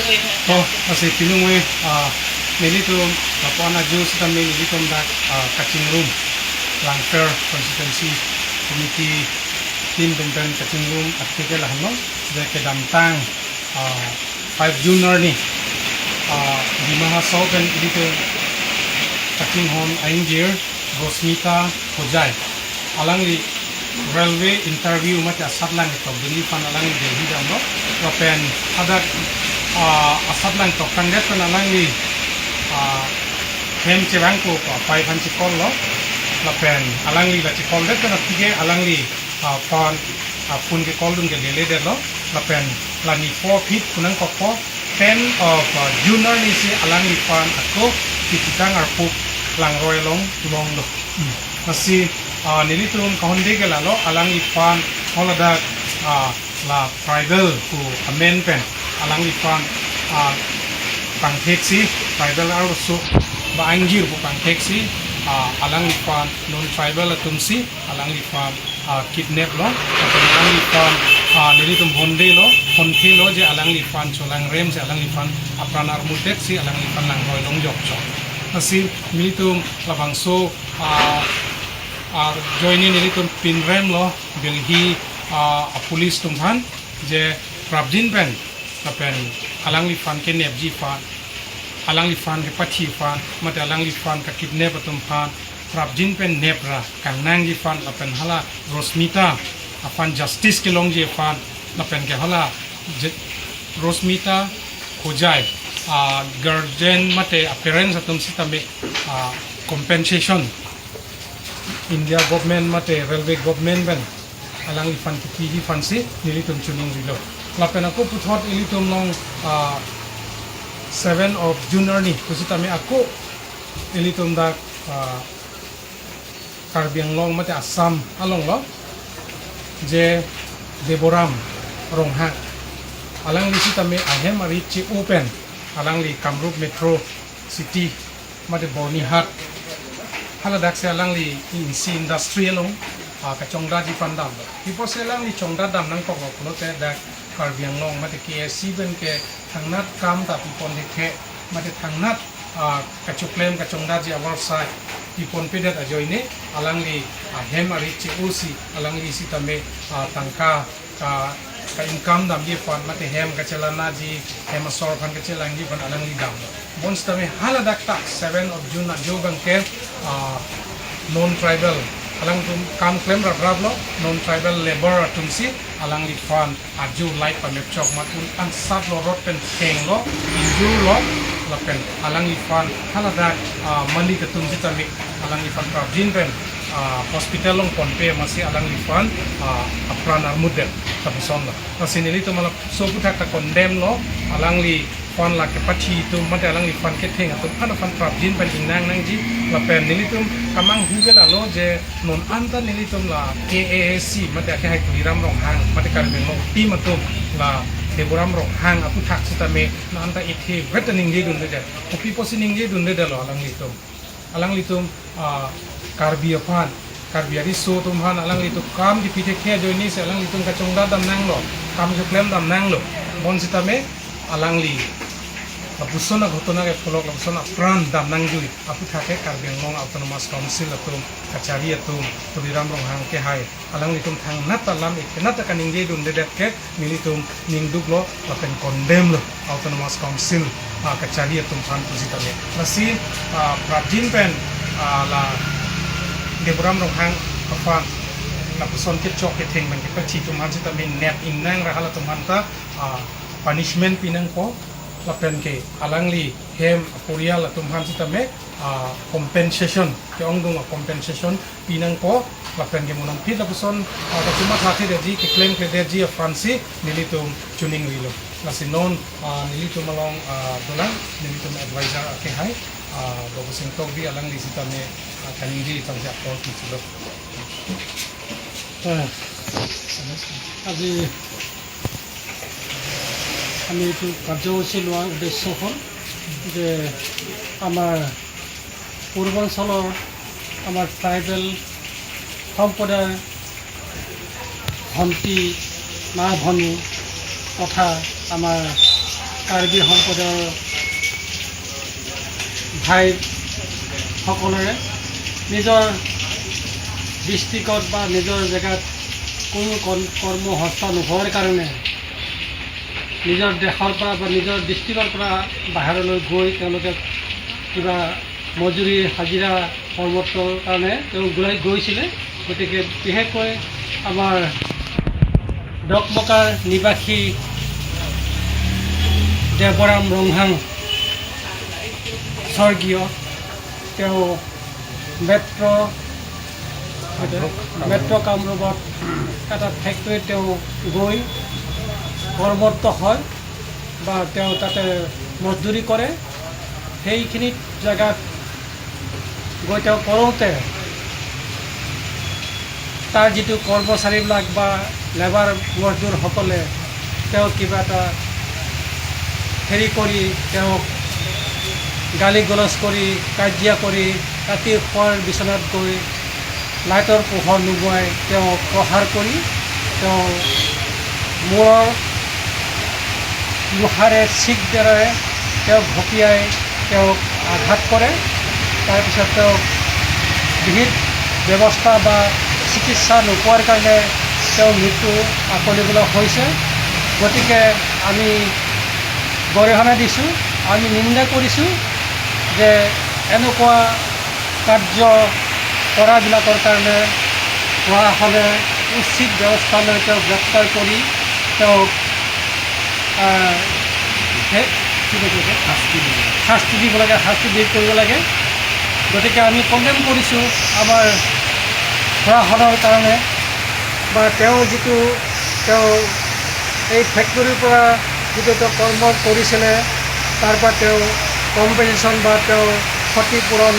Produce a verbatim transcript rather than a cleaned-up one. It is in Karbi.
Oh, lasi pinung we, ah, nelitum, lapu-an aju sitame nelitum dak, ah, kachingrum, Langpher Constituency Committee team atum pen kachingrum athe ke lahenlo, je kedamtang, ah, five June arni, ah, Dima Hasao pen ilitum kachinghon a-ingjir Rosmita Hojai. Alangli railway interview mate asatlang ketok dunji aphan alangli Delhi damlo. Lapen hadak, ah, asatlang tokang det pen alangli, ah, hem chevangpo pu apai aphan chekollo. Lapen alangli la chekoldet pen aphi ke alangli, ah, phone, ah, phone ke call dun ke lele detlo. Lapen la nipho aphi pu nangkokpo, ten of, ah, June arni si alangliphan ako kithitang arpup langroi along longlo. Hmm. Lasi, ah, nelitum kahonde ke lalo, alangliphan haladak, ah, la tribal pu amen pen alangliphan, ah, pangthek si, tribal arloso ba a-ingjir pu pangthek si, ah, alangliphan non tribal atum si alangliphan, ah, kidnap lo. Lapen alangliphan, ah, nelitum honde lo, honthelo je alangliphan cholangrem si alangliphan apran armutdet si alangliphan langroi long jokchok. Lasi nelitum labangso, ah, ah, ajoine nelitum pinremlo Delhi, ah, a-police atum aphan je prapjin pen, lapen alangliphan kenepji aphan, alangliphan kepathi aphan, mate alangliphan kakidnap atum aphan prapjin pen nepra kangnangji aphan, lapen hala Rosmita aphan justice kelongji aphan, lapen ke hala je-, Rosmita Hojai, ah, guardian mate a-parents atum sitame, ah, compensation India government mate railway government pen alangliphan kipiji aphan si nelitum chiningrilo. Lapen ako puthot ilitum along, ah, seven of June arni pusitame ako ilitum dak, ah, Karbi Anglong mate Assam alonglo, je Deboram Ronghang, alangli sitame ahem arit che-o pen alangli Kamrup Metro City mate Byrnihat haladak si alangli insi industry along, ah, kachongdatji aphan damlo. Pi apotsi alangli chongdat dam nangkoklo pulote dak Karbi Anglong mate K A A C pen ke thangnat kam ta pipon thekthe mate thangnat, ah, kachoklem kachongdatji avarsai piponpedet ajoine alangli, ah, hem arit che-o si alangli sitame, ah, tangka ka, ka-income damji aphan mate hem kachelanaji, hem asor aphan kachelangji aphan alangli damlo. Bonsitame haladak ta seven of June ajo abang ke, ah, non tribal, alangtum kam klem rapraplo, non tribal labour atum si alangliphan ajo light pamepchok matun ansatlo, rot pen thenglo, injurlo, lapen alangliphan haladak, ah, malik atum sitame alangliphan prapjin pen, ah, hospital along ponpe amatsi alangliphan, ah, apran armutdet, lapusonlo. Lasi nelitum laso aphuthak ta condemn lo, alangliphan la kepathi atum mate alangliphan ketheng atum aphan aphan prapjin pen ingnang nangji, lapen nelitum kamanghu ke lalo je non anta nelitum la K A A C mate akehai Tuliram Ronghang mate Karbi Anglong team atum la Deboram Ronghang aphuthak sitame non anta ethe vet ningjedundedet. Kopi apotsi ningjedundedetlo alanglitum? Alanglitum, ah, Karbi aphan, Karbi ariso atum aphan alanglitum kam kipi thekthe ajoine si alanglitum kachongdat dam nanglo, kam choklem dam nanglo. Bonsitame alangli lapuson aghotona ke pholok, lapuson apran dam nangjui aphuthak ke Karbi Anglong Autonomous Council atum kachari atum Tuliram Ronghang akehai alanglitum thangnat alam ikenat kaningjedundedet ke nelitum ningduklo lapen condemn lo Autonomous Council, ah, kachari atum aphan pusitame. Lasi, ah, prapjin pen, ah, la Deboram Ronghang aphan lapuson kechok ketheng pen kepathi atum aphan sitame nep ingnang ra halatum aphan ta, ah, punishment pinangpo, lapen ke alangli hem aporial atum aphan sitame, ah, compensation, ke-ongdung a-compensation pinangpo, lapen ke mo nangphi lapuson, ah, kachimatha thedetji, keklemkledetji aphansi nelitum chiningrilo. Lasi non, ah, nelitum along, ah, dolang, nelitum advisor akehai, ah, Babu Singh Tokbi alangli sitame, ah, kaningje aphansi apor pichilo. Ah, আজি আমি এইটো কাৰ্যসূচী লোৱাৰ উদ্দেশ্য হ'ল যে আমাৰ পূৰ্বাঞ্চলৰ আমাৰ ট্ৰাইবেল সম্প্ৰদায়ৰ ভণ্টি, মা ভনী তথা আমাৰ কাৰ্বি সম্প্ৰদায়ৰ ভাইসকলে নিজৰ ডিষ্ট্ৰিক্টত বা নিজৰ জেগাত কোনো কৰ্ম, কৰ্ম সংস্থা নোহোৱাৰ কাৰণে নিজৰ দেশৰ পৰা বা নিজৰ ডিষ্ট্ৰিক্টৰ পৰা বাহিৰলৈ গৈ তেওঁলোকে কিবা মজুৰি হাজিৰা কৰ্মত্বৰ কাৰণে তেওঁ ওলাই গৈছিলে। গতিকে বিশেষকৈ আমাৰ ডকমকাৰ নিবাসী দেৱৰাম ৰংহাং স্বৰ্গীয়, তেওঁ মেট্ৰ' মেট্ৰ' কামৰূপত এটা ফেক্টৰীত তেওঁ গৈ কৰ্মৰত হয় বা তেওঁ তাতে মজদুৰি কৰে। সেইখিনিত জেগাত গৈ তেওঁ কৰোঁতে তাৰ যিটো কৰ্মচাৰীবিলাক বা লেবাৰ মজদুৰসকলে তেওঁ কিবা এটা হেৰি কৰি তেওঁক গালি গলজ কৰি কাজিয়া কৰি ৰাতি শোৱাৰ বিচনাত গৈ লাইটৰ পোহৰ নুমুৱাই তেওঁ প্ৰহাৰ কৰি তেওঁ মূৰৰ লোহাৰে চিক দেৰে তেওঁ ভপিয়াই তেওঁক আঘাত কৰে। তাৰপিছত তেওঁক বিহিত ব্যৱস্থা বা চিকিৎসা নোপোৱাৰ কাৰণে তেওঁ মৃত্যু আকলিবলগা হৈছে। গতিকে আমি গৰিহণা দিছোঁ, আমি নিন্দা কৰিছোঁ যে এনেকুৱা কাৰ্য কৰাবিলাকৰ কাৰণে প্ৰশাসনে উচিত ব্যৱস্থা লৈ তেওঁক গ্ৰেপ্তাৰ কৰি তেওঁক, আহ, হে-, কি বুলি কয়? শাস্তি দিব লাগে। শাস্তি দিব লাগে, শাস্তি দি কৰিব লাগে। গতিকে আমি কণ্ডেম কৰিছোঁ আমাৰ প্ৰশাসনৰ কাৰণে বা তেওঁ যিটো তেওঁ এই ফেক্টৰীৰ পৰা যিটো তেওঁ কৰ্ম কৰিছিলে, তাৰ পৰা তেওঁ কম্পেনচেশ্যন বা তেওঁ ক্ষতিপূৰণ